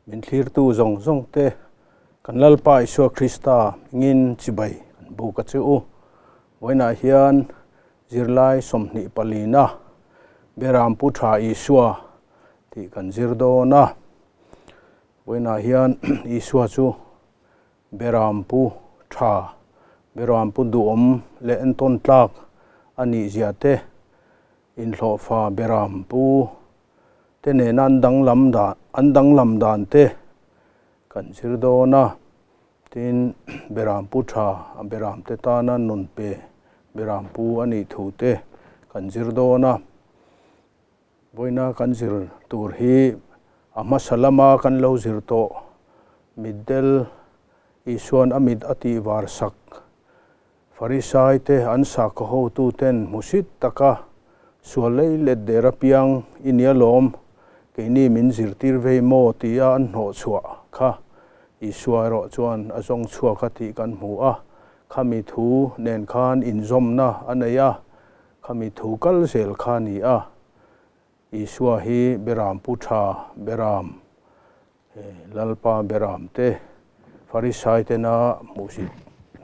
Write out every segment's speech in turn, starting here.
Min thlirtu zawng zawng te kan Lalpa Isua Krista hmingin chibai kan buk a che u. Vawiinah hian zirlai 24 na Beram Pu Tha Isua tih kan zir dawn a. Vawiinah hian Isua chu Beram Pu Tha, Beram Pu Duhawm leh entawn tlak a nih zia te, inhlawhfa Beram Pu te nena an danglam dan an danglam dan te kan zir dawn a, tin Beram Pu Tha a Beram te tana nun pe Beram Pu a nih thu te kan zir dawn a. Vawiina kan zir tur hi a hmasa lama kan lo zir tawh mitdel Isuan a mit a tih var sak Farisai te an sakhaw hotu ten hmusit taka sual lei let der apiang i nia lawm, keini min zirtir vei maw tia an hnawh chhuah kha Isua erawh chuan a zawng chhuak a tih kan hmu a, khami thu nen khan inzawmna a nei a, Khami thu kal zel kha a ni a, Isua hi Beram Pu Tha, Beram, Lalpa Beram te, Farisai tena hmuhsit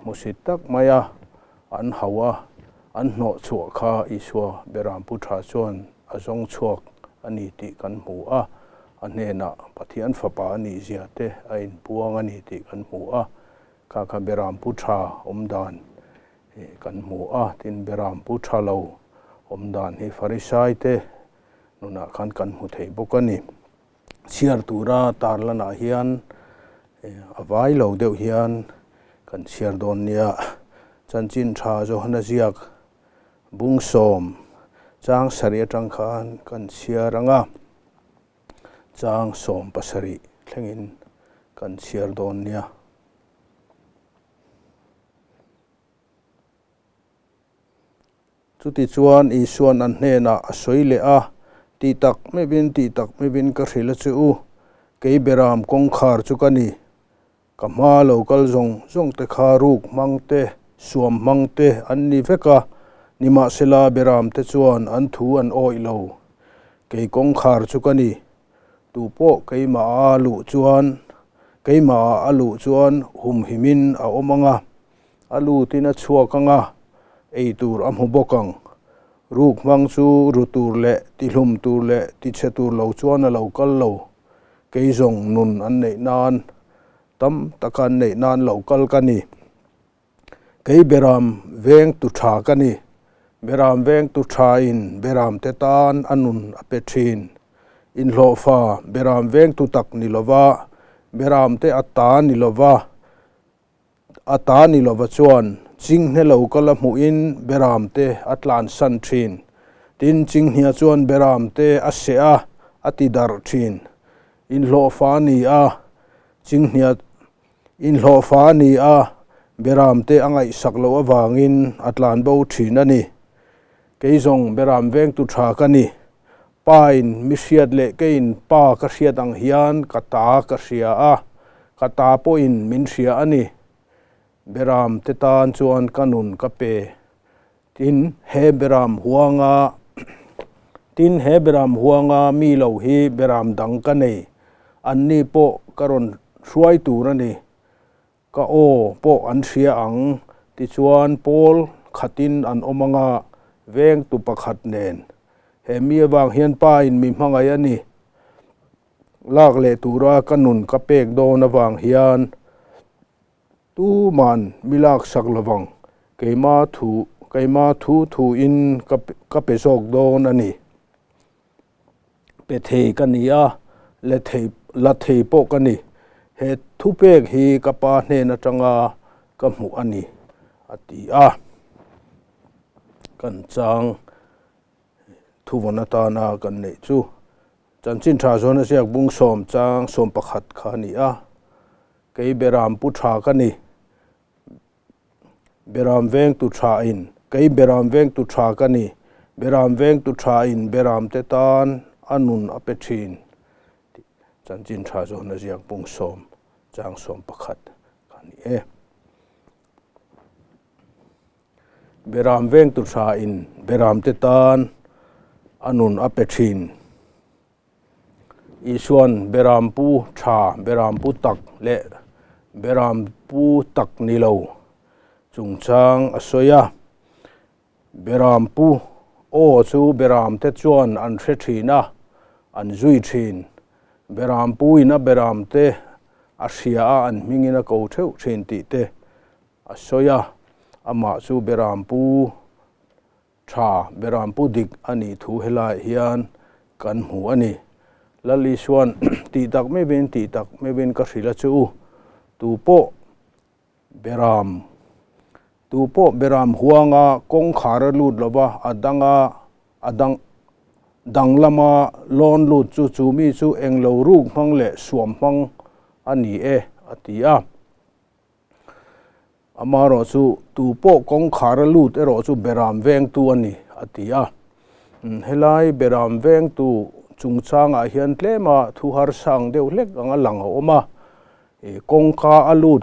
hmuhsit tak maia an hauh a, an hnawh chhuah kha Isua Beram Pu Tha chuan a zawng chhuak a ni tih kan hmu a, a hnenah Pathian Fapa a nih zia te a inpuang a ni tih kan hmu a, kha kha Beram Pu Tha awm dan Kan hmu a, tin Beram pu tha lo awm dan hi Farisai te nunah khan kan hmu thei bawk a ni. Chhiar tura tarlanah hian a vai lo deuh hian kan chhiar dawn nia. Chanchin tha Johana ziak bung sawm chang sarih atang khan kan chhiar ang a, chang 17 thlengin kan chhiar dawn nia. Chutichuan Isuan an hnenah a sawi leh a, Tih tak meuhin, tih tak meuhin ka hrilh a che u, kei Beram kawngkhar chu ka ni. Ka hma lo kal zawng zawng te kha ruk hmang te, suam hmang te an ni vek a, nimahsela Beram te chuan an thu an awih lo. Kei kawngkhar chu ka ni. Tu pawh keimah a luh chuan keimah a luh chuan humhimin a awm ang a, a lutin a chhuak ang a, ei tur a hmu bawk ang. Ruk hmang chu ru tur leh tihlum tur leh tichhe tur lo chuan a lo kal lo. Kei zawng nun an neih nan tam taka an neih nan lo kal ka ni. Kei Beram veng tu tha ka ni. Beram veng tu tha in Beram te tan a nun a pe thin. Inhlawhfa Beram veng tu tak ni lova, Beram te a ta ni lova, a ta ni lova chuan chinghne lo kal a hmuh in Beram te a tlan san thin. Tin, chinghnia chuan Beram te a seh a, a ti darh thin. Inhlawhfa a ni a, chinghnia Inhlawhfa a ni a, Beram te a ngaihsak loh avangin a tlan bo thin a ni. Kei zawng Beram vengtu tha ka ni. Pa in mi hriat leh keiin pa ka hriat ang hian ka ta ka hria a, ka ta pawhin min hria a ni. Beram te tan chuan ka nun ka pe. Tin, he Beram huanga Tin, he Beram huanga mi lo hi Beram dang ka nei. Anni pawh ka rawn hruai tur a ni. Ka aw pawh an hria ang. Tichuan, pawl khatin an awm anga vengtu pakhat nen. He mi avang hian pa in mi hmangaih a ni. Lak leh tura ka nun ka pek dawn avang hian. Tuman mi laksak lovang, keima thu, keima thu thuin ka ka pe zawk dawn a ni. Pe thei ka ni a, le thei, la thei pawh ka ni. He thupek hi ka pa hnen atanga ka hmuh a ni, a ti a. Kan chang thuvawn atana kan neih chu Chanchin tha zawn a ziak bung sawm chang 11 kha a ni a. Kei Beram pu tha ka ni. Beram veng tu tha in Kei Beram veng tu tha ka ni. Beram veng tu tha in Beram te tan a nun a pe thin tih Chanchin tha zawn a ziak bung sawm chang 11 kha a ni e. Beram veng tu tha in Beram te tan a nun a pe thin. Isuan Berampu tha, Berampu tak leh Berampu tak ni lo chungchang a sawi a. Berampu aw chu Beramte chuan an hre thin a, an zui thin. Berampuin a Beramte a hria a, an hmingin a ko theuh thin tih te a sawi a. Amah chu Berampu Tha Berampu dik a nih thu helaiah hian kan hmu a ni. Lal Isua'n tih tak meuhin tih tak meuhin ka hrilh a che u, tu pawh Beram, tu pawh Beram huanga kawngkhar a lut lova a danga a dang danglama lawn lut chu chu mi chu englo ruk hmang leh suam hmang a ni e, a ti a. Amaherawh chu tu pawh kawngkhar a lut erawh chu Beram vengtu a ni, a ti a. Helai Beram vengtu chungchangah hian tlema thu harsang deuh hlek anga lang a awm a. Kawngka a lut,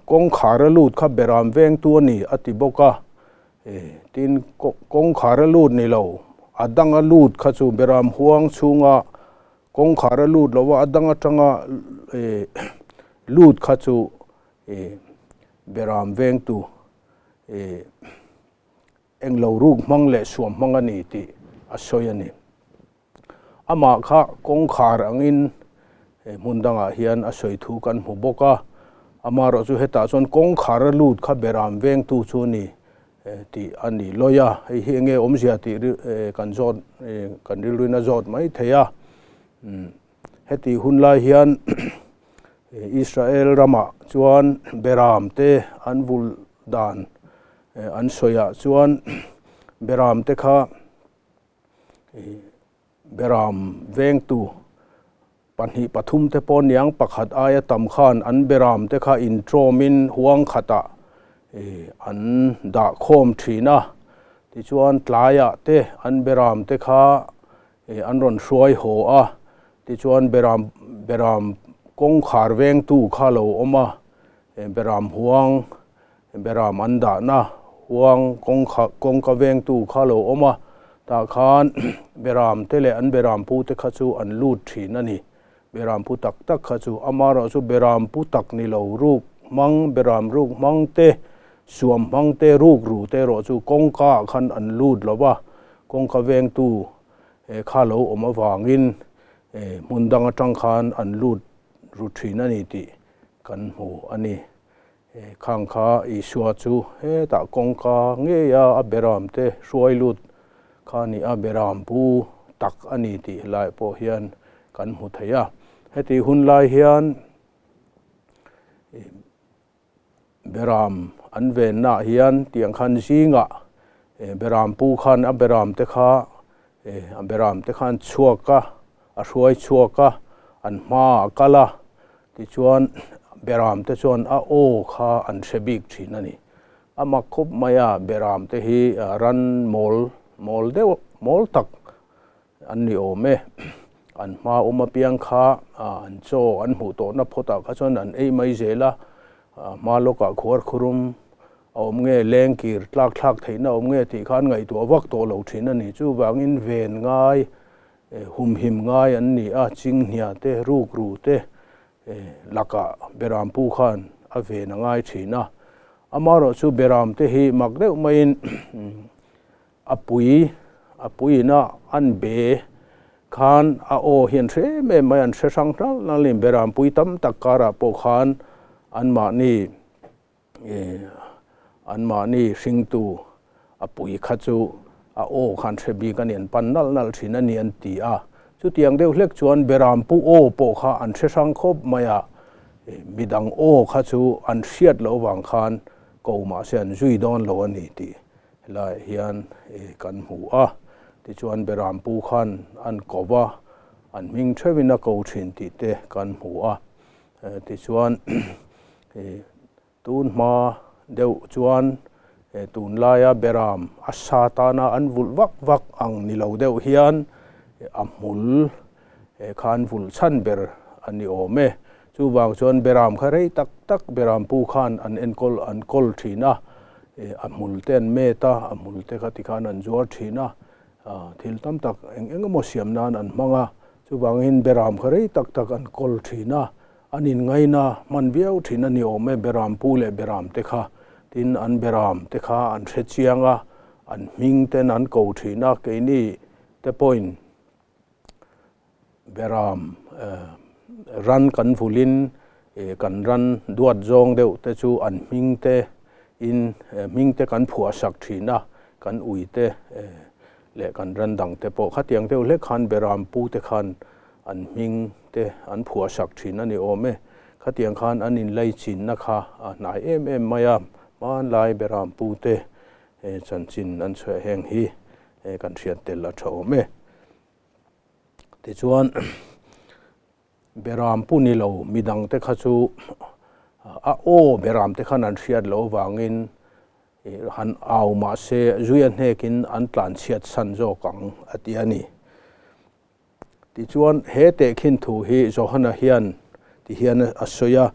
kawngkhar a lut kha Beram vengtu a ni, a ti bawk a. Tin, kawngkhar a lut ni lo, a dang a lut kha chu Beram huang chhunga kawngkhar a lut lo a, a dang atanga lut kha chu I Beram vengtu i englo ruk hmang leh suam hmang a ni tih a sawi a ni. Amah kha kawngkhar angin hmun dangah hian a sawi thu kan hmu bawk a, amaherawh chu hetah chuan kawngkhar a lut kha Beram vengtu chu a ni tih a ni lawi a, hei hi enge awmzia tih kan zawt kan rilruin a zawt mai thei a. Heti hun lai hian Israel ramah chuan Beram te an vulh dan an sawiah chuan Beram te kha Beram vengtu pahnih pathum te pawh niang pakhat aia tam khan an Beram te kha intawmin huang khatah an dah khawm thin a, tichuan tlaiah te an Beram te kha An rawn hruai haw a, tichuan Beram Beram kawngkhar vengtu kha lo awm a, Beram huang Beram an dahna huang kawngkha kawngka vengtu kha lo awm a, tah khan Beram te leh an Beram pu te kha chu an lut thin a ni. Beram pu tak tak kha chu amaherawh chu Beram pu tak ni lo ruk hmang Beram ruk hmang te suam hmang te ruk ru te erawh chu kawngka ah khan an lut lo va, kawngka vengtu kha lo awm avangin hmun dang atang khan an lut ru thin a ni tih kan hmu a ni. Khang kha Isua chu hetah kawngka ngeia a beram te hruai lut kha a ni a, beram pu tak a ni tih helaiah pawh hian kan hmu thei a. Heti hun lai hian Beram an vennaah hian tiang khan zingah Beram pu khan a Beram te kha a Beram te khan chhuak a, a hruai chhuak a, an hmaah a kal a, tichuan Beram te chuan a aw kha an hre bik thin a ni. A mak khawp mai a, Beram te hi ran mawl mawl deuh mawl tak An ni awm e. An hma awm apiang kha an chaw an hmuh tawhna phawtah kha chuan an ei mai zel a, hma lawkah khuar khurum a awm nge, lengkir tlak thlak theihna a awm nge tih kha an ngaihtuah vak tawh lo thin a ni. Chuvangin ven ngai, humhim ngai an ni a, chinghnia te, rukru te lakah Berampu khan a ven a ngai thin a. Amaherawhchu Beram te hi mak deuh maiin A pui, a puiin a an be khan a aw hi an hre em em mai, an hre hrang hlauh hlauh in Berampui tam tak karah pawh khan anmahni ih anmahni hringtu a pui kha chu a aw kha an hre bik a ni, an pan nalh nalh thin a ni an ti a. Chutiang deuh hlek chuan Berampu aw pawh kha an hre hrang khawp mai a, midang aw kha chu an hriat loh vang khan ko mahse an zui dawn lo a ni tih Helaiah hian kan hmu a, tichuan Berampu khan an ko va, an hming theuhin a ko thin tih te kan hmu a. Tichuan tun hma deuh chuan tunlaia Beram a sa tana an vulh vak vak ang ni lo deuh hian a hmul kha an vulh chhan ber a ni awm e. Chuvang chuan Beram kha rei tak tak Berampu khan an enkawl an kawl thin a, a hmul te an met a, a hmul te kha tikhan an zuar thin a, thil tam tak eng eng emaw siam nan an hmang a. Chuvangin beram kha rei tak tak an kawl thin a, an inngaina hman viau thin a ni awm e, beram pu leh beram te kha. Tin, an beram te kha an hre chiang a, an hming ten an ko thin a, keini te pawhin beram ran kan vulin kan ran duat zawng deuh te chu an hming te in hming te kan phuah sak thin a, kan ui te leh kan ran dang te pawh khatiang deuh hlek khan beram pu te khan an hming te an phuah sak thin a ni awm e. Khatiang khan an inlaichinna kha a hnai em em mai a, hmanlai beram pu te chanchin an chhuah heng hi kan hriat tel a tha awm e. Tichuan beram pu ni lo midang te kha chu a aw beram te khan an hriat loh avangin han au mah se zuia hnekin an tlanchhiat san zawk ang a ti a ni. Tichuan he tehkhin thu hi Johana hian ti hian a sawi a,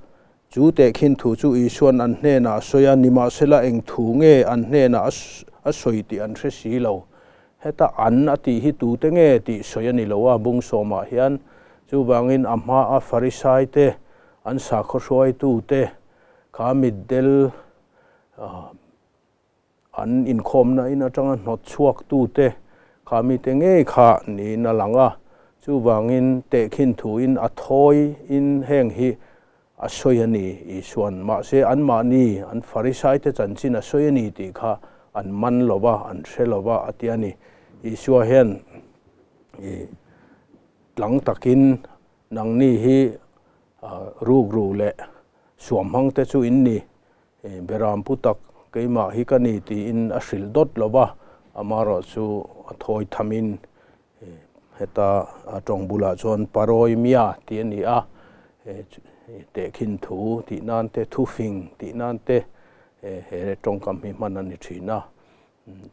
chu tehkhin thu chu Isuan an hnenah a sawi a, nimahsela eng thu nge an hnenah a sawi tih an hre si lo. Heta an a tih hi tute nge tih sawi a ni lo a, bung sawmah hian chuvangin a hmaa Farisai te, an sakhaw hruaitute kha mitdel An inkhawmna in atanga hnawt chhuaktute kha mite ngei kha niin a lang a, chuvangin tehkhin thuin a thawiin heng hi a sawi a ni Isuan. Mahse anmahni, an Farisaite chanchin a sawi a ni tih kha an man lo va, an hre lo va a ti a ni. Isua hian i tlang takin nangni hi rukru leh suamhmangte chu in ni. Beram pu tak keimah hi ka ni tiin a hrilh dawt lo va, amaherawh chu a thawi thamin heta a tawng bulah chuan Paroimia tih a ni a, tehkhin thu tih nan te, thufing tih nan te he tawngkam hi hman a ni thin a.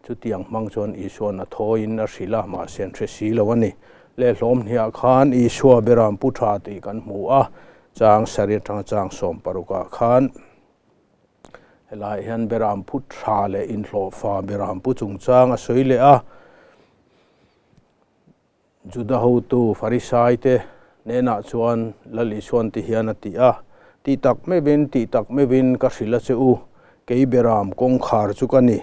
Chutiang hmang chuan Isua'n a thawiin a hrilh a, mahse an hre si lo a ni. Leh hlawm hniah khan Isua beram pu tha tih kan hmu a, chang sarih atanga chang 16 ah khan helaiah hian beram pu tha leh inhlawhfa beram pu chungchang a sawi leh a. Juda hotu Farisaite hnenah chuan Lal Isuan ti hian a ti a, Tih tak meuhin, tih tak meuhin ka hrilh a che u, kei beram kawngkhar chu ka ni.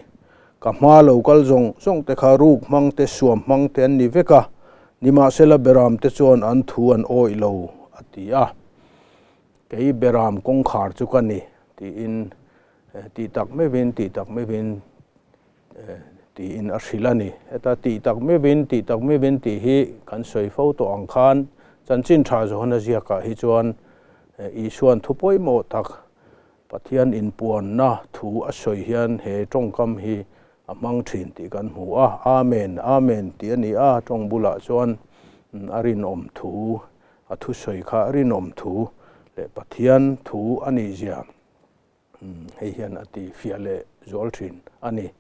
Ka hma lo kal zawng zawng te kha ruk hmang te, suam hmang te an ni vek a, nimahsela beram te chuan an thu an awih lo, a ti a. Kei beram kawngkhar chu ka ni, tiin tih tak meuhin, tih tak meuhin tiin a hrilh a ni. Heta tih tak meuhin, tih tak meuhin tih hi kan sawi fo tawh ang khan chanchin tha Johana ziakah hi chuan Isua'n thu pawimawh tak Pathian inpuanna thu a sawi hian he tawngkam hi a hmang thin tih kan hmu a. Amen, Amen tih a ni a, tawng bulah chuan a rinawm thu, a thusawi kha a rinawm thu leh Pathian thu a nihzia. Hei hian a ti fiah leh zual thin a ni.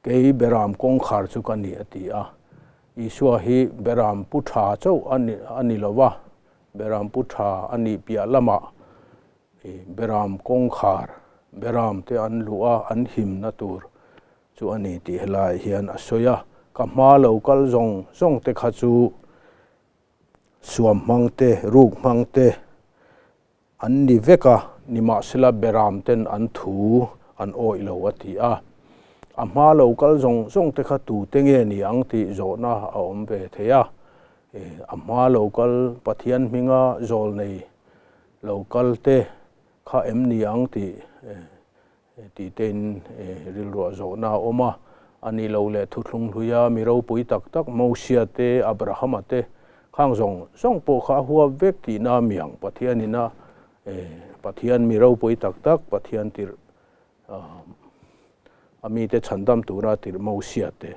Kei Beram kawngkhar chu ka ni a ti a. Isua hi Beram pu tha chauh a ni lo va, Beram pu tha a nih piah lamah Beram kawngkhar, Beram te an luh a, an himna tur chu a ni tih helaiah hian a sawi a. Ka hma lo kal zawng zawng te kha chu suam hmang te, ruk hmang te, An ni vek a, nimahsela Beram ten an thu an awih lo a ti a. A hma lo kal zawng zawng te kha tute nge ni ang tih zawhna a awm ve thei a. A hma lo kal Pathian hminga zawlnei lo kal te kha em ni ang tih Tih tein rilruah zawhna a awm a, a ni lo leh thuthlung hluia mi ropui tak tak Mosia te, Abrahama te khang zawng zawng pawh kha a huap vek tihna a mi ang. Pathianina Pathian mi ropui tak tak, Pathian tirh a mite chhandam tura tirh Mosia te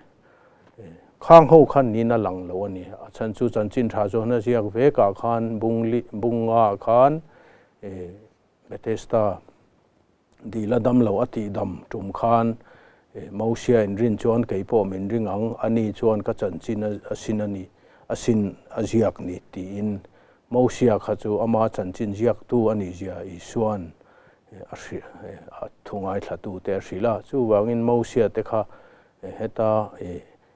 khang ho khan niin a lang lo a ni. A chhan chu chanchin tha zawhna ziak vekah khan bunga khan Bethesda dil a dam lo a tih dam tum khan Mosia in rin chuan kei pawh min ring ang, ani chuan ka chanchin a sin a ni, a sin a ziak ni tiin Mosia kha chu ama chanchin ziaktu a nih zia Isua'n a hrilh, a thu ngaithlatute a hrilh a. Chuvangin Mosia te kha heta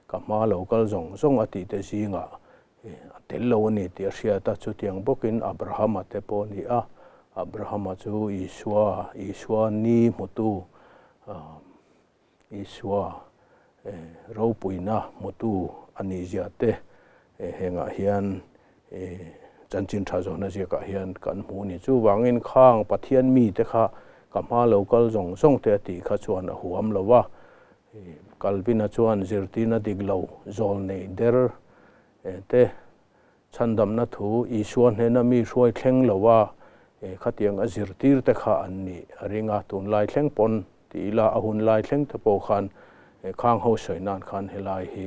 ka hma lo kal zawng zawng a tih te zingah A tel lo a ni tih a hriat a, chutiang bawkin Abrahama te pawh a ni a, Abrahama chu Isua, Isua ni hmutu, Isua ropuina hmutu a nih zia te hengah hian chanchin tha zawhna ziakah hian kan hmu a ni. Chuvangin khang Pathian mite kha ka hma lo kal zawng zawng te a tih kha chuan a huam lo a, Calvin-a chuan zirtirna dik lo zawl nei der te chhandamna thu Isua hnena mi hruai thleng lo a, khatiang a zirtir te kha an nih a ring a, tunlai thleng pawn ti ila a hun lai thleng te pawh khan khang ho sawi nan khan helai hi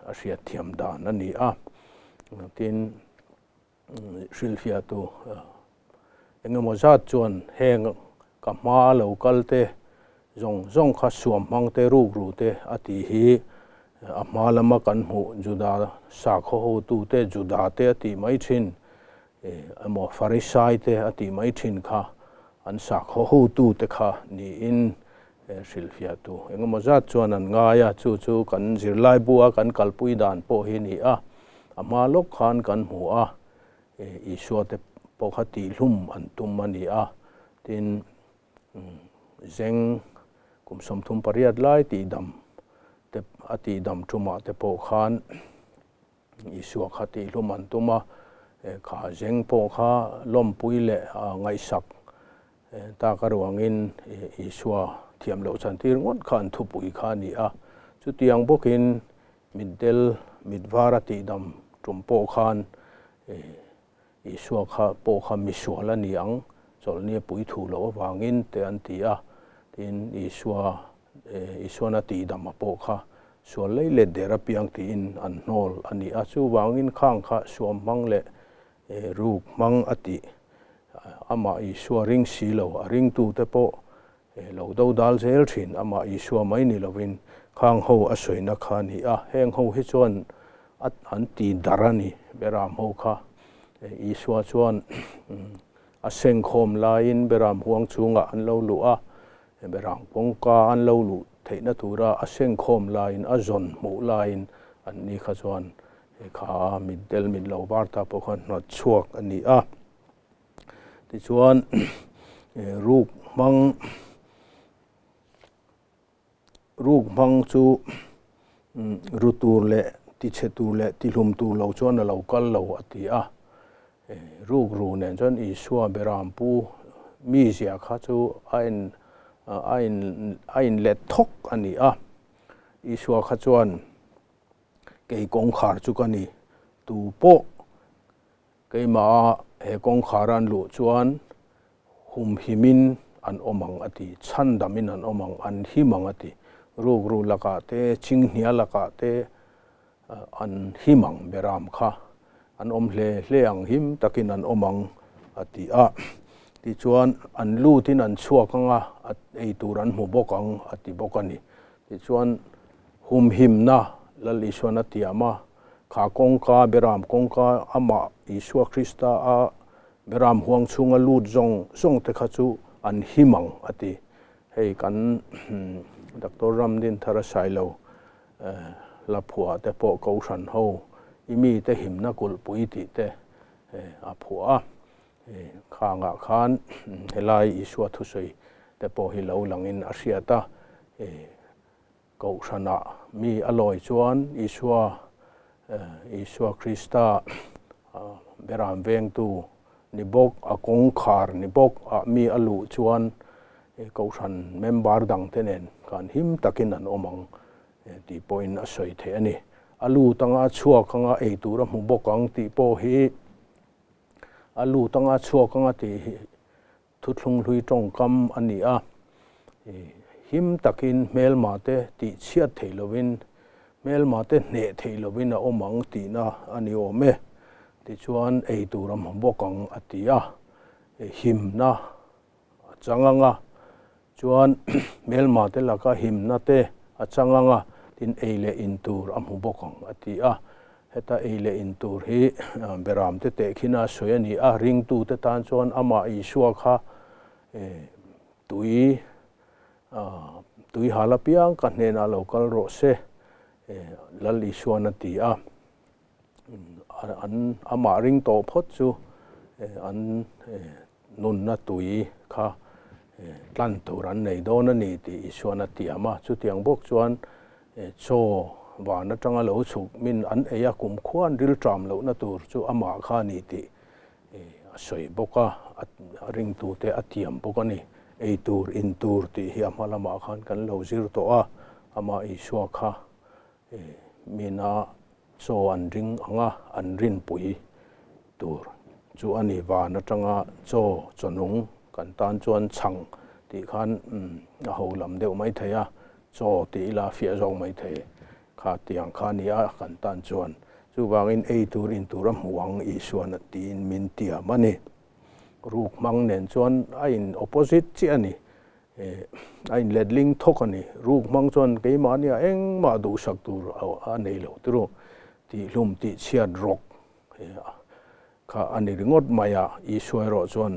a hriatthiam dan a ni a. Tin, hrilhfiahtu engemaw zat chuan heng ka hma lo kal te zawng zawng kha suam hmang te ruk ru te a tih hi a hma lama kan hmuh Juda sakhaw hotu te Juda te a tih mai thin emaw Farisai te a tih mai thin kha an sakhaw hotu te kha niin hrilhfiahtu engemaw zat chuan an ngai a, chu chu kan zirlaibu a kan kalpui dan pawh hi ni a, a hma lawk khan kan hmu a, Isua te pawh kha tihhlum an tum a ni a, tin zeng kum 38 lai tihdam te a tihdam tumah te pawh khan Isua kha tihhlum an tum a, kha zeng pawh kha lawmpui leh ngaihsak tak a ruangin Isua thiam loh chantir ngawt kha an thupui kha a ni a. Chutiang bawkin mitdel mit var a tihdam tum pawh khan Isua kha pawh kha misual a ni ang, chawlhni a pui thu loh avangin te an ti a, tin Isua Isuana tihdama pawh kha sual lei let der apiang tiin an hnawl a ni a, chuvangin khang kha suam hmang leh ruk hmang a tih amah Isua ring si lo, a ringtute pawh lo do dal zel thin amah Isua mai ni lovin khang ho a sawina kha a ni a, heng ho hi chuan an ti dar a ni Beram ho kha. Isua chuan a sengkhawm laiin Beram huang chungah an lo luh a, Beram kawngka an lo luh theihna tura a sengkhawm laiin a zawn hmuh laiin an ni kha chuan kha mitdel mit lo var ta pawh khan hnawt chhuak a ni a. Tichuan ruk hmang ruk hmang chu ru tur leh tichhe tur leh tihlum tur lo chuan a lo kal lo a ti a. Ruk ru nen chuan Isua Beram pu mizia kha chu a in a in a in let thawk a ni a. Isua kha chuan kei kawngkhar chu ka ni tu pawh Keimah he kawngkhar an luh chuan humhimin an awm ang a ti, chhandamin an awm ang, an him ang a ti. Rukru lakah te, chinghnia lakah te an him ang beram kha an awm hle hle ang, him takin an awm ang a ti a. Tichuan an lutin an chhuak ang a, ei tur an hmu bawk ang a ti bawk a ni. Tichuan humhimna Lal Isuan a tiam a, Kha kawngka, Beram kawngka, amah Isua Krista a Beram huang chhunga lut zawng zawng te kha chu an him ang a ti. Hei kan Doctor Ramdinthara Sailo hla phuah te pawh Kohhran ho i mite himna kulhpui tih te a phuah a. Khangah khan helai Isua thusawi te pawh hi lo langin a hriat a. Kohhranah mi a lawi chuan Isua, Isua Krista Beram vengtu ni bawk, a kawngkhar ni bawk ah mi a luh chuan Kohhran member dangte nen khan him takin an awm ang tih pawhin a sawi theih a ni. A lut anga a chhuak anga ei tur a hmu bawk ang tih pawh hi a lut anga a chhuak anga tih hi Thuthlung hlui tawngkam a ni a, him takin hmelmate tih chhiat theih lovin, hmelmate hneh theih lovin a awm ang tihna a ni awm e. Tichuan ei tur a hmu bawk ang a ti a, himna a chang ang a, chuan hmelmate laka himna te a chang ang a, tin ei leh in tur a hmu bawk ang a ti a. Heta ei leh in tur hi Beramte tehkhina a sawi a ni a, ringtute tan chuan amah Isua kha tui tui hal apiang ka hnenah lo kal rawh se, Lal Isuan a ti a. An amah ring tawh phawt chu an nunna tui kha tlan tur an nei dawn a ni tih Isuan a tiam a. Chutiang bawk chuan chaw van atanga lo chhuk min an ei a, kumkhua an rilṭam lohna tur chu amah kha a ni tih a sawi bawk a, a ringtute a tiam bawk a ni. Ei tur, in tur tih hi a hma lamah khan kan lo zir tawh a, amah Isua kha mina chaw an ring ang a, an rinpui tur chu a ni. Van atanga chaw chawnung kan tan chuan chhang tih khan a ho lam deuh mai thei a, chaw tih ila fiah zawk mai thei kha tiang kha a ni a kan tan chuan. Chuvangin ei tur in tur a hmu ang Isuan a tiin min tiam a ni. Ruk hmang nen chuan a in opposite chiah a ni. A in letling thawk a ni. Ruk hmang chuan keimahnia engmah duhsak tur a nei lo tiro tihhlum tihchhiat rawk kha a ni ringawt mai a. Isua erawh chuan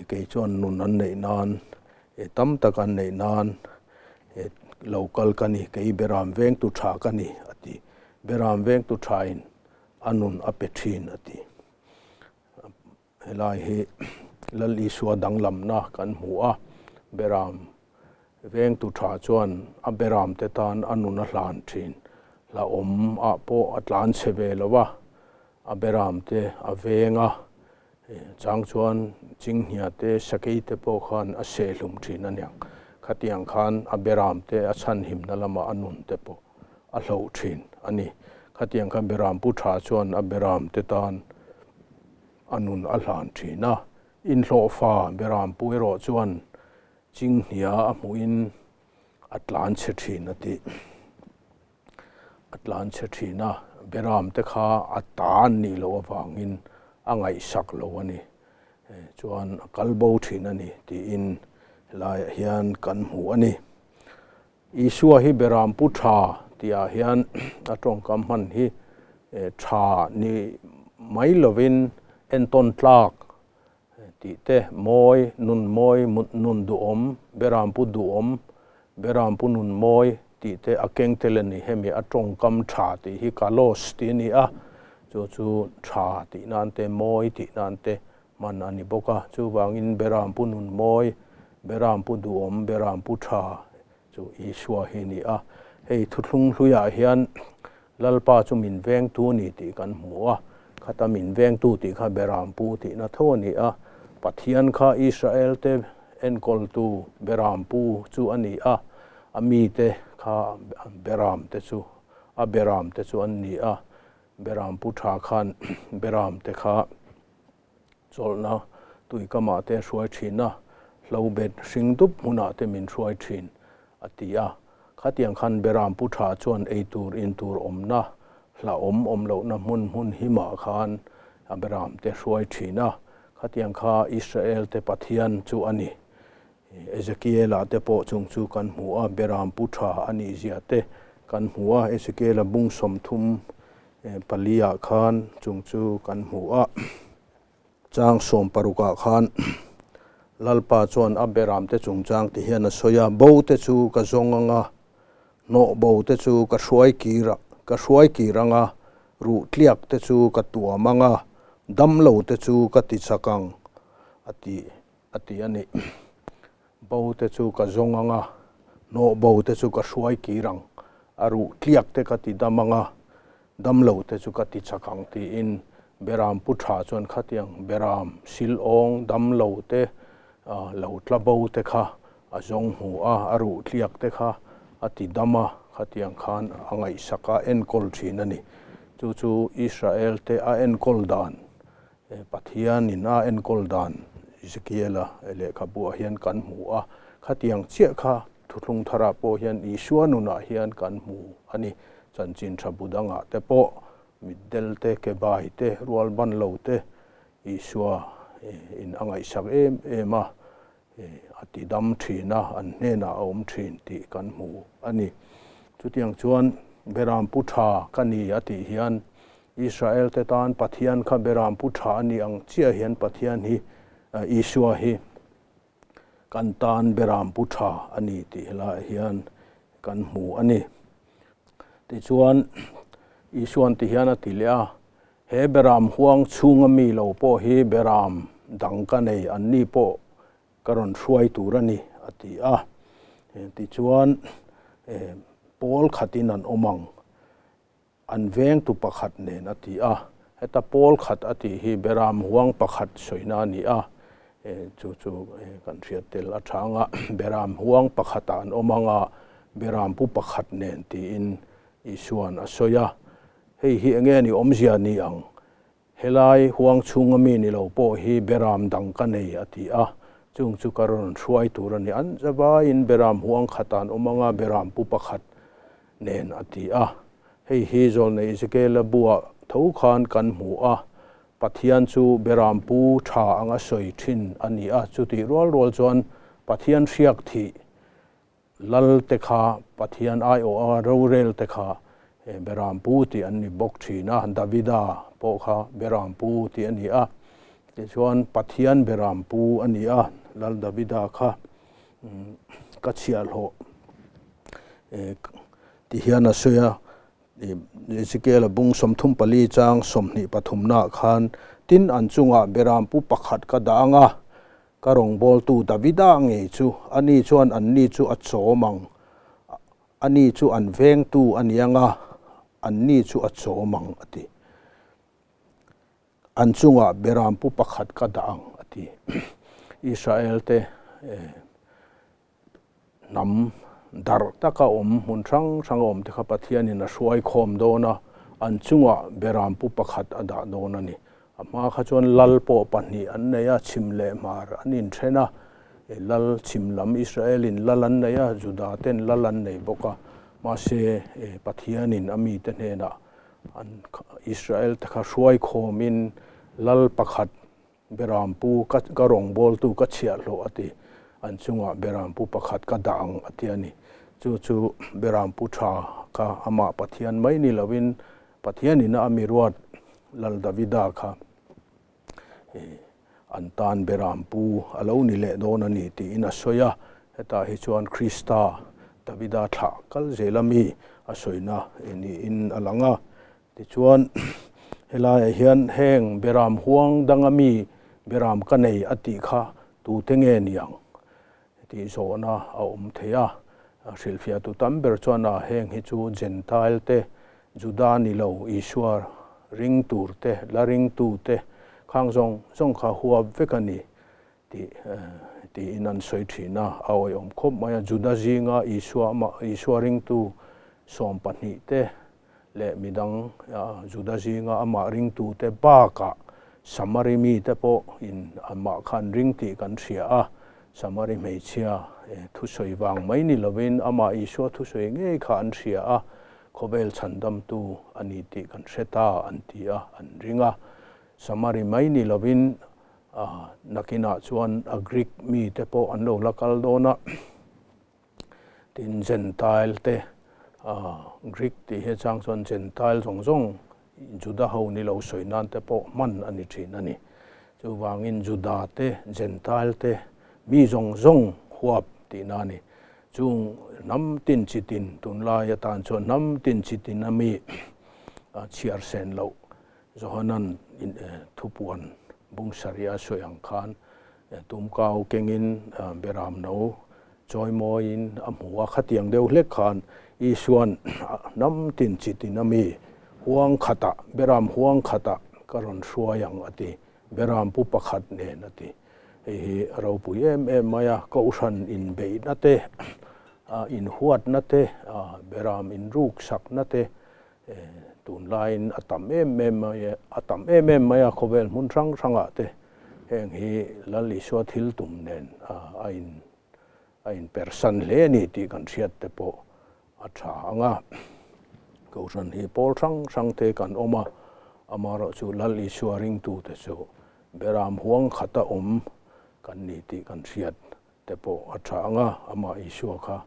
kei chuan nun an neih nan tam tak an neih nan lo kal ka ni, kei beram vengtu tha ka ni a ti. Beram vengtu thain a nun a pe thin a ti. Helai hi Lal Isua danglamna kan hmu a, beram vengtu tha chuan a beram te tan a nun a hlan thin. Hlauhawm ah pawh a tlan chhe ve lo a, a beram te a veng a, chang chuan chinghnia te sakei te pawh khan a sehhlum thin a niang. Khatiang khan a beram te a chhanhimna lamah a nun te pawh a hloh thin a ni. Khatiang kha beram pu tha chuan a beram te tan a nun a hlan thin a. Inhlawhfa beram pu erawh chuan chinghnia a hmuhin a tlan chhe thin a tih. A tlan chhe thin a, beram te kha a ta an nih loh avangin a ngaihsak lo a ni. Chuan a kal bo thin a ni tiin helaiah hian kan hmu a ni. Isua hi beram pu tha tihah hian a tawngkam hman hi tha ni mai lovin entawn tlak tih te, mawi, nun mawi, nun duhawm, beram pu duhawm, beram pu nun mawi tih te a keng tel a ni. Hemi a tawngkam tha tih hi kalos tih a ni a, chu chu tha tih nan te, mawi tih nan te hman a ni bawk a, chuvangin Beram Pu Nunmawi, Beram Pu Duhawm, Beram Pu Tha chu Isua hi a ni a. Hei thuthlung hluiah hian Lalpa chu min vengtu ni tih kan hmu a, khata min vengtu tih kha Beram Pu tihna tho a ni a, Pathian kha Israelte enkawltu Beram Pu chu a ni a, a mite kha Beram te chu a Beram te chu an ni a, Beram Pu Tha khan Beram te kha Chawlhna tuikamah te hruai thin a, hlobet hring dup hmunah te min hruai thin, a ti a. Khatiang khan Beram Pu Tha chuan ei tur in tur awmna, hlauhawm awm lohna hmun hmun himah khan a Beram te hruai thin a. Khatiang kha Israel te Pathian chu a ni. Ezekiel-a te pawh chung chu kan hmu a, Beram Pu Tha a nih zia te kan hmu a, Ezekiel-a bung 30 pali-ah khan chung chu kan hmu a, chang 16-ah khan Lalpa chuan a Beram te chungchang ti hian a sawi a, Bo te chu ka zawng ang a, hnawh bo te chu ka hruai kir ka hruai kir ang a, ruh tliak te chu ka tuam ang a, damlo te chu ka ti chak ang, a ti. A ti a ni. Bo te chu ka zawng ang a, hnawh bo te chu ka hruai kir ang, a ruh tliak te ka ti dam ang a, dam lo te chu ka ti chak ang tiin Beram pu tha chuan khatiang Beram sil awng dam lo te, lo tla bo te kha a zawng hmu a, a ruh tliak te kha a ti dam a, khatiang khan a ngaihsak a enkawl thin a ni. Chu chu Israel te a enkawl dan Pathianin a enkawl dan Ezekiela lehkhabuah hian kan hmu a, khatiang chiah kha thuthlung tharah pawh hian Isua nunah hian kan hmu a ni. Chanchin tha bu dangah te pawh mitdel te, kebai te, rualban lo te Isua in a ngaihsak em em a, a ti dam thin a, an hnenah a awm thin tih kan hmu a ni. Chutiang chuan Beram Pu Tha ka ni a tih hian Israel te tan Pathian kha Beram Pu Tha a ni ang chiah hian Pathian hi Isua hi kan tan Beram Pu Tha a ni tih helaiah hian kan hmu a ni. Tichuan Isuan ti hian a ti leh a, He beram huang chhunga mi lo pawh hi beram dang ka nei, anni pawh ka rawn hruai tur a ni, a ti a. Tichuan, pawl khatin an awm ang, an vengtu pakhat nen a ti a. Heta pawl khat a tih hi beram huang pakhat sawina a ni a, chu chu kan hriat tel a tha ang a. Beram huang pakhatah an awm ang a, beram pu pakhat nen tiin Isuan a sawi a. Hei hi enge ni awmzia ni ang? Helai huang chhunga mi ni lo pawh hi beram dang ka nei a ti a, chung chu ka rawn hruai tur a ni. An zavaiin beram huang khat an awm anga beram pu pakhat nen a ti a. Hei hi Zawlnei Ezekiela buah tho khan kan hmu a, Pathian chu beram pu tha anga sawi thin a ni a, chutih rual rual chuan Pathian hriak thih Lal te kha Pathian aiawh a rorel te kha Beram pu tih an ni bawk thin a, Davida pawh kha Beram pu tih a ni a, tichuan Pathian Beram pu a ni a, Lal Davida kha ka chhiahhlawh ti hian a sawi a, Ezekiel-a bung 34 chang 23 naah khan tin an chungah Beram pu pakhat ka dah ang a, Ka rawngbawltu Davida ngei chu ani chuan anni chu a chawm ang, ani chu an vengtu a ni ang a, anni chu a chawm ang, a ti. An chungah berampu pakhat ka dah ang, a ti. Israelte Hnam darh taka awm hmun hrang hrang a awm te kha Pathianin a hruai khawm dawn a, an chungah berampu pakhat a dah dawn a ni. A hma kha chuan lal pawh pahnih an nei a, chhim leh hmar an inthen a, lal chhim lam Israelin lal an nei a, Juda ten lal an nei bawk a, mahse Pathianin a mite hnenah an Israel te kha hruai khawmin lal pakhat Berampu ka ka rawngbawltu ka chhiahhlawh a ti. An chungah berampu pakhat ka dah ang a ti a ni. Chu chu berampu tha kha amah Pathian mai ni lovin Pathianin a mi ruat Lal Davida kha an tan berampu a lo ni leh dawn a ni tiin a sawi a. Hetah hi chuan Krista Davida thlah kal zel a mi a sawina niin a lang a. Tichuan, helaiah hian heng beram huang danga mi beram ka nei a tih kha tute nge niang tih zawhna a awm thei a. Hrilhfiahtu tam ber chuan a heng hi chu Jentail te, Juda ni lo Isua ring tur te, la ringtu te khang zawng zawng kha huap vek a ni tih tiin an sawi thin a. A awihawm khawp mai a, Juda zinga Isua Isua ringtu 12 te leh midang Juda zinga amah ringtute bakah Samari mite pawhin amah kha an ring tih kan hria a, Samari hmeichhia thusawi vang mai ni lovin amah Isua thusawi ngei kha an hria a, khawvel chhandamtu a ni tih kan hre ta an ti a, an ring a. Samari mai ni lovin nakinah chuan a Greek mite pawh an lo la kal dawn a. Tin, Jentail te, Greek tih hi chang chuan Jentail zawng zawng, Juda ho ni lo sawi nan te pawh hman a ni thin a ni. Chuvangin Juda te, Jentail te, mi zawng zawng huap tihna a ni. Chung hnam tin chi tin, tunlai atan chuan hnam tin chi tin a mi chhiar sen loh Johanan thupuan bung sarih a sawi ang khan tumkau kengin beram no chawimawiin a hmu a, khatiang deuh hlek khan Isua'n hnam tin chi tin a mi huang khatah, beram huang khatah ka rawn hruai ang a ti, beram pu pakhat nen a ti. Hei hi a ropui em em mai a, Kohhran inbeihna te, inhuatna te, beram inruksakna te, Tunlaiin a tam em em mai a, a tam em em mai a khawvel hmun hrang hrangah te heng hi Lal Isua thil tum nen a in a inpersan hle a ni tih kan hriat te pawh a tha ang a. Kohhran hi pawl hrang hrang te kan awm a, amaherawhchu Lal Isua ringtute chu beram huang khata awm kan ni tih kan hriat te pawh a tha ang a, amah Isua kha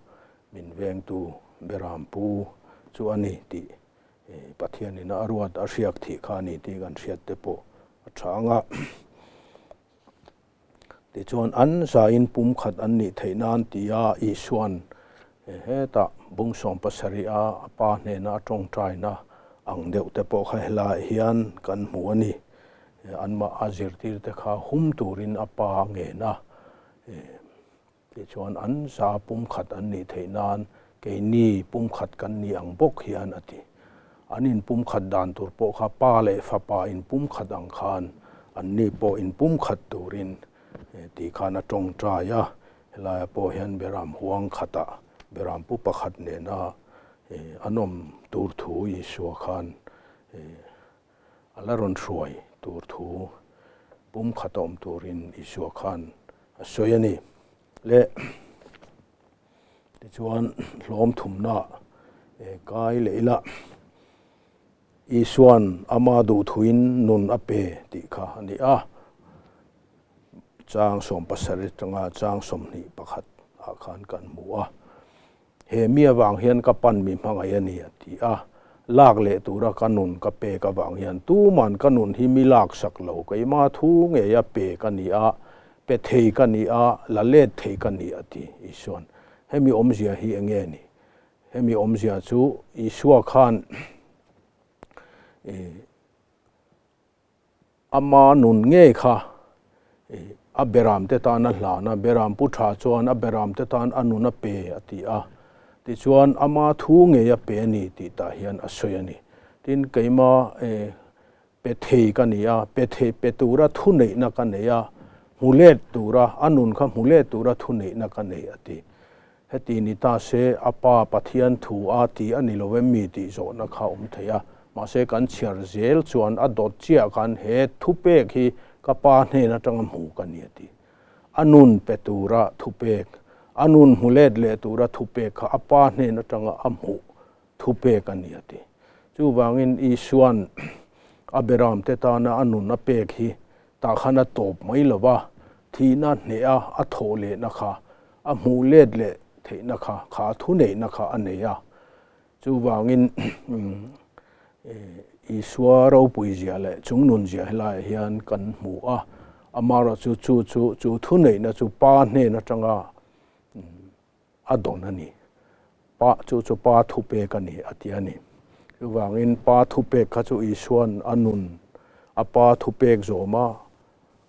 min vengtu berampu chu a ni tih Pathianin a ruat a hriak thih kha a ni tih kan hriat te pawh a tha ang a. Tichuan an zain pumkhat an nih theih nan tia Isua'n hetah bung 70 a a pa hnena a tawngtaina ang deuh te pawh kha helaiah hian kan hmu a ni. Anmah a zirtir te kha hum turin a pa a ngen a, tichuan an za pumkhat an nih theih nan keini pumkhat kan ni ang bawk hian a ti. An inpumkhat dan tur pawh kha pa leh fapa inpumkhat ang khan anni pawh inpumkhat turin tih khan a tawngtai a, helaiah pawh hian beram huang khatah beram pu pakhat nena an awm tur thu Isua khan a la rawn hruai tur thu pumkhat a awm turin Isua khan a sawi a ni. Le tichuan hlawm thumna kai leh ila Isuan ama duhthuin nun a pe tih kha a ni a. Chang 70 atanga chang 21 ah khan kan hmu a. He mi avang hian ka pan mi hmangaih a ni a ti a. Lak leh tura ka nun ka pek avang hian tuman ka nun hi mi lak sak lo, keimah thu ngeia pe ka ni a, pe thei ka ni a, la let thei ka ni a ti Isuan. Hemi awmzia hi eng nge ni? Hemi awmzia chu Isua khan Ama nun ngei kha a beram te tan a hlan a, beram pu tha chuan a beram te tan a nun a pe a ti a. Tichuan ama thu ngei a pe a ni tih tah hian a sawi a ni. Tin, keima pe thei ka ni a, pe thei pe tura thu neihna ka nei a, hmu let tura, a nun kha hmu let tura thu neihna ka nei a ti. Heti ni ta se, a Pa Pathian thu a ti a ni lo em mi tih zawhna kha awm thei a. Mahse kan chhiar zel chuan a dawt chiah khan he thupek hi ka Pa hnen atanga hmu ka ni a ti. A nun pe tura thupek, a nun hmu let leh tura thupek kha a Pa hnen atanga a hmuh thupek a ni a ti. Chuvangin Isua'n a beramte tana a nun a pek hi tah khan a tawp mai lo va, thihna hneha a thawh lehna kha, a hmuh let leh theihna kha, kha a thuneihna kha a nei a. Chuvangin Isua ropui zia leh chungnun zia helaiah hian kan hmu a, amaherawhchu chu chu chu thuneihna chu Pa hnen atanga a dawn a ni. Pa chu chu Pa thupek a ni a ti a ni. Chuvangin Pa thupek kha chu Isua'n a nun, a Pa thupek zawma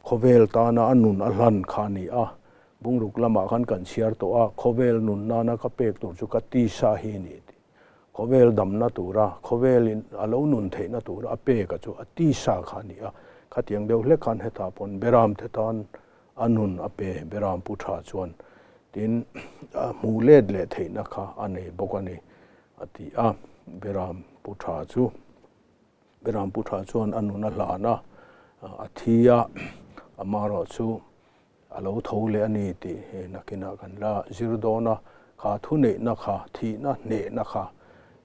khawvel tana a nun a hlan kha a ni a. Bungruk lamah khan kan chhiar tawh a, khawvel nun nana ka pek tur chu ka tisa hi a ni a ti. Khawvel damna tura, khawvelin a lo nun theihna tura a peka chu a tisa kha a ni a. Khatiang deuh hlek khan hetah pawn Beramte tan A nun a pe Beram Pu Tha chuan tin a hmuh let leh theihna kha a nei bawk a ni, a ti a. Beram Pu Tha chu Beram Pu Tha chuan a nun a hlan a, a thi a, amaherawh chu a lo tho leh a ni tih nakinah kan la zir dawn a, kha thuneihna kha, thihna hnehna kha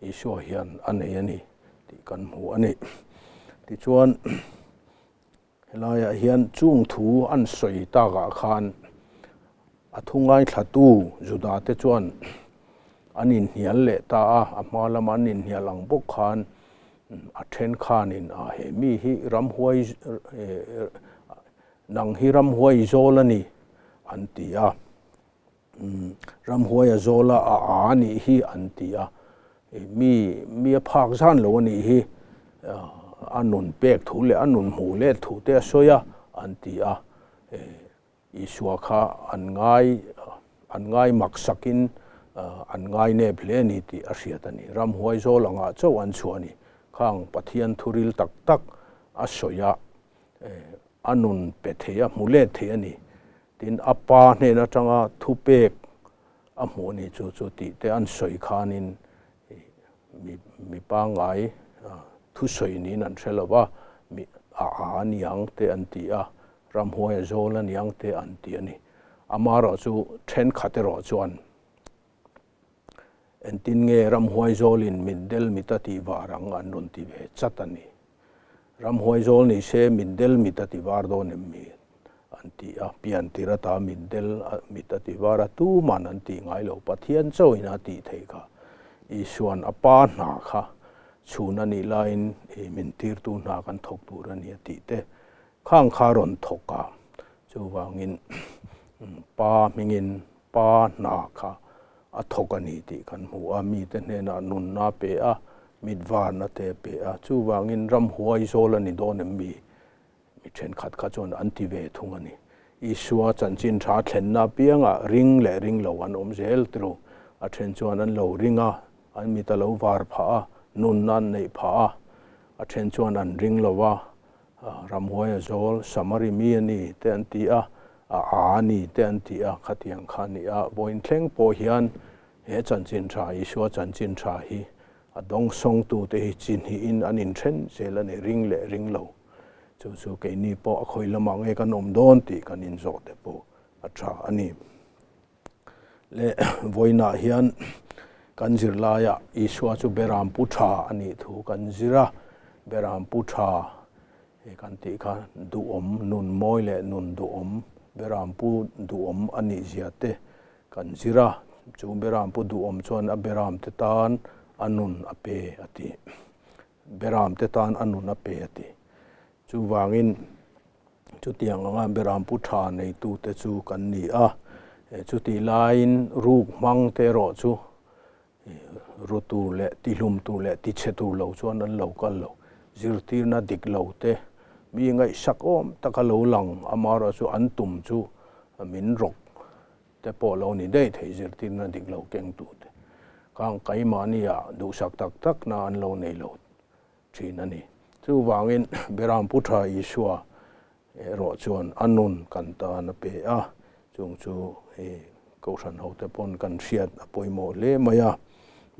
Isua hian a nei a ni tih kan hmu a ni. Tichuan. Helaiah hian chung thu an sawi takah khan a thu ngaithlatu Judate chuan an inhnial leh ta a, a hma lama an inhnial ang bawk khan a then khanin a he mi hi ramhuai nang hi ramhuai zawl a ni an ti a. Ramhuai a zawl a, a a a nih hi an ti a, mi mi a phak zan lo a nih hi, a nun pek thu leh a nun hmuh let thu te a sawi a an ti a, Isua kha an ngai an ngai mak sakin an ngai nep hle a ni tih a hriat a ni. Ramhuai zawl angah chauh an chhuah a ni. Khang Pathian thuril tak tak a sawi a, a nun pe thei a, hmu let thei a ni. Tin, a pa hnen atanga thupek a hmuh ni chu chu tih te an sawi khanin mi mi pangngai thusawi niin an hre lo va, mi a a a niang te an ti a, ramhuai a zawl a niang te an ti a ni. Amaherawh chu thenkhat erawh chuan Engtin nge ramhuai zawlin mitdel mit a tih var ang an rawn ti ve chat a ni. Ramhuai zawl ni se mitdel mit a ti var dawn em mi? an ti a, pian tir ata mitdel mit a ti var a, tuman an tih ngai lo, Pathian chauhin a tih theih kha. Isuan a pa hna kha chhun a nih laiin min tirtu hna kan thawk tur a ni a tih te khang kha a rawn thawk a, chuvangin pa hmingin Pa hna kha a thawk a ni tih kan hmu a, mite hnenah nunna a pe a, Mit varna te a pe a, chuvangin ramhuai zawl a ni dawn em mi? Mi thenkhat kha chuan an ti ve thung a ni. Isua chanchin tha thlenna apiangah ring leh ring lo an awm zel tru. A then chuan an lo ring a, an mit a lo var phah a, nunna an neih phah a. A then chuan an ring lo a, ramhuai a zawl, Samari mi a ni te an ti a, a a a ni te an ti a, khatiang kha a ni a. Vawiin thleng pawh hian he chanchin tha, Isua chanchin tha hi a dawngsawngtute hi chi hnihin an inthen zel a ni, ring leh ring lo. Chu chu keini pawh a khawi lamah nge kan awm dawn tih kan inzawh te pawh a tha a ni. Le vawiinah hian kan zirlaiah Isua chu Beram pu tha a nih thu kan zir a, Beram pu tha he kan tih kha duhawm, nun mawi leh nun duhawm, Beram pu duhawm a nih zia te kan zir a, chu Beram pu duhawm chuan a Beram te tan a nun a pe a ti. Beram te tan a nun a pe a ti. Chuvangin chutiang anga Beram pu tha neitute chu kan ni a, chutih laiin ruk hmang te erawh chu ru tur leh tihlum tur leh tichhe tur lo chuan an lo kal lo. Zirtirna dik lo te, mi ngaihsak awm taka lo lang amaherawhchu an tum chu min rawk te pawh lo ni daih thei zirtirna dik lo kengtu te khang keimahnia duhsak tak tak na an lo nei lo thin a ni. Chuvangin Beram Pu Tha Isua erawh chuan a nun kan tan a pe a, chung chu i Kohhran hote pawn kan hriat a pawimawh hle mai a.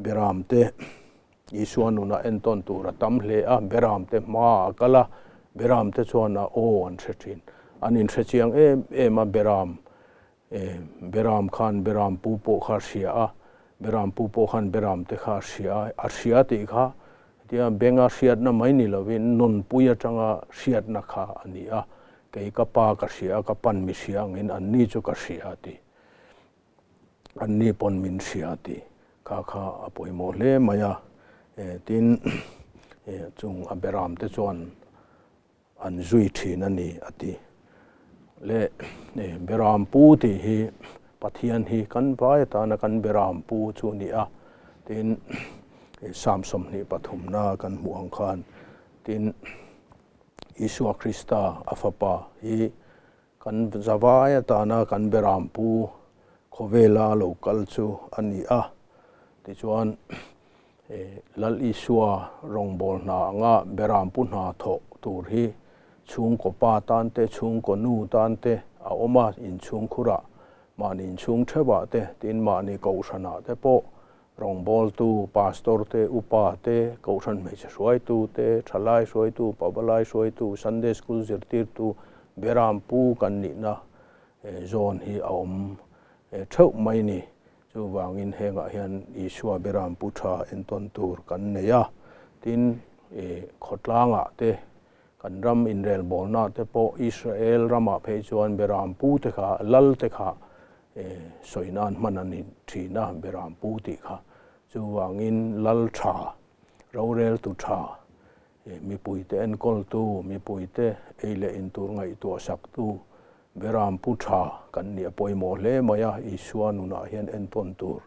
Beram te Isua nunah entawn tur a tam hle a, Beram te hmaah a kal a, Beram te chuan a aw an hre thin. An inhre chiang em em a, Beram, Beram khan Beram pu pawh kha a hria a, Beram pu pawh khan Beram te kha a hria a, a hria tih kha hetia benga hriatna mai ni lovin nunpui atanga hriatna kha a ni a, kei ka pa ka hria a, ka pan mi hria angin anni chu ka hria a ti. Anni pawn min hria tih kha kha a pawimawh hle mai a, tin chung a beram te chuan an zui thin a ni a ti. Le beram pu tih hi Pathian hi kan vai atana kan beram pu chu a ni a, tin Psalm 23na kan hmuh ang khan tin Isua Krista a fapa hi Kan zavai atana kan Beram pu khawvela lo kal chu a ni a, tichuan Lal Isua rawngbâwl hna anga Beram pu hna thawh tur hi chhungkaw pa tan te, chhungkaw nu tan te a awm a, inchhungkhurah, mahni inchhung theuhah te, tin mahni kohhranah te pawh Rawngbawltu, Pastor te, Upa te, Kohhran hmeichhe hruaitu te, Thalai hruaitu, Pavalai hruaitu, Sunday School zirtirtu, Beram pu kan nihna zawn hi a awm theuh mai ni. Chuvangin hengah hian Isua Beram pu tha entawn tur kan nei a. Tin, khawtlangah te, kan ram inrelbawlna te pawh Israel ramah phei chuan Beram pu te kha, lal te kha sawi nan hman a ni thin a, Beram pu tih kha. Chuvangin lal tha, roreltu tha, mipuite enkawltu, mipuite ei leh in tur ngaihtuah saktu Beram pu tha kan nih a pawimawh hle mai a, Isua nunah hian entawn tur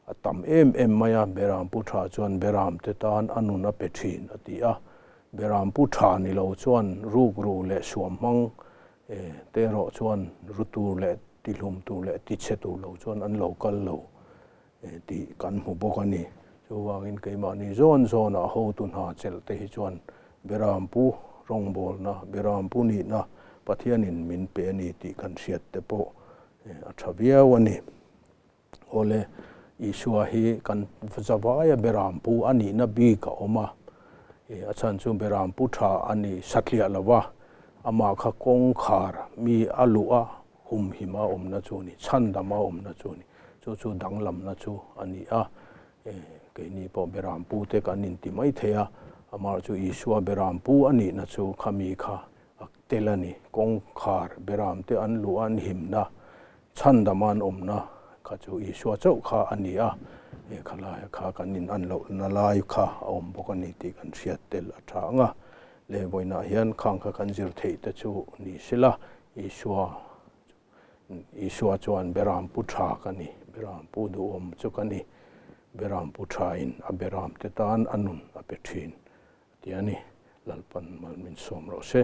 a tam em em mai a, Beram pu tha chuan Beram te tan a nun a pe thin a ti a, Beram pu tha ni lo chuan rukru leh suam hmang te erawh chuan ru tur leh tihlum tur leh tichhe tur lo chuan an lo kal lo tih kan hmu bawk a ni. Chuvangin keimahni zawn zawnah hotu hna chelh te hi chuan Beram pu rawngbawlna, Beram pu nihna Pathianin min pe a ni tih kan hriat te pawh a tha viau a ni. Awle, Isua hi kan zavaia Beram pu a nihna bik a awm a, a chhan chu Beram pu tha a ni satliah lo va, amah kha kawngkhar mi a luh a, humhim a awmna chu a ni, chhandam a awmna chu a ni, chu chu danglamna chu a ni a, keini pawh Beram pu te kan inti mai thei a, amah chu Isua Beram pu a nihna chu khami kha a tel a ni, kawngkhar Beram te an luh a an himna Chhandama an awmna kha chu Isua chauh kha a ni a, he khalaia kha kan in an lohna lai kha a awm bawk a ni tih kan hriat tel a tha ang a. Leh vawiinah hian khang kha kan zir theih te chu ni sila, Isua Isua chuan Beram pu tha ka ni, Beram pu duhawm chu ka ni. Beram pu thain a beram te tan a nun a pe thin a ti a ni. Lalpan mal min sawm rawh se.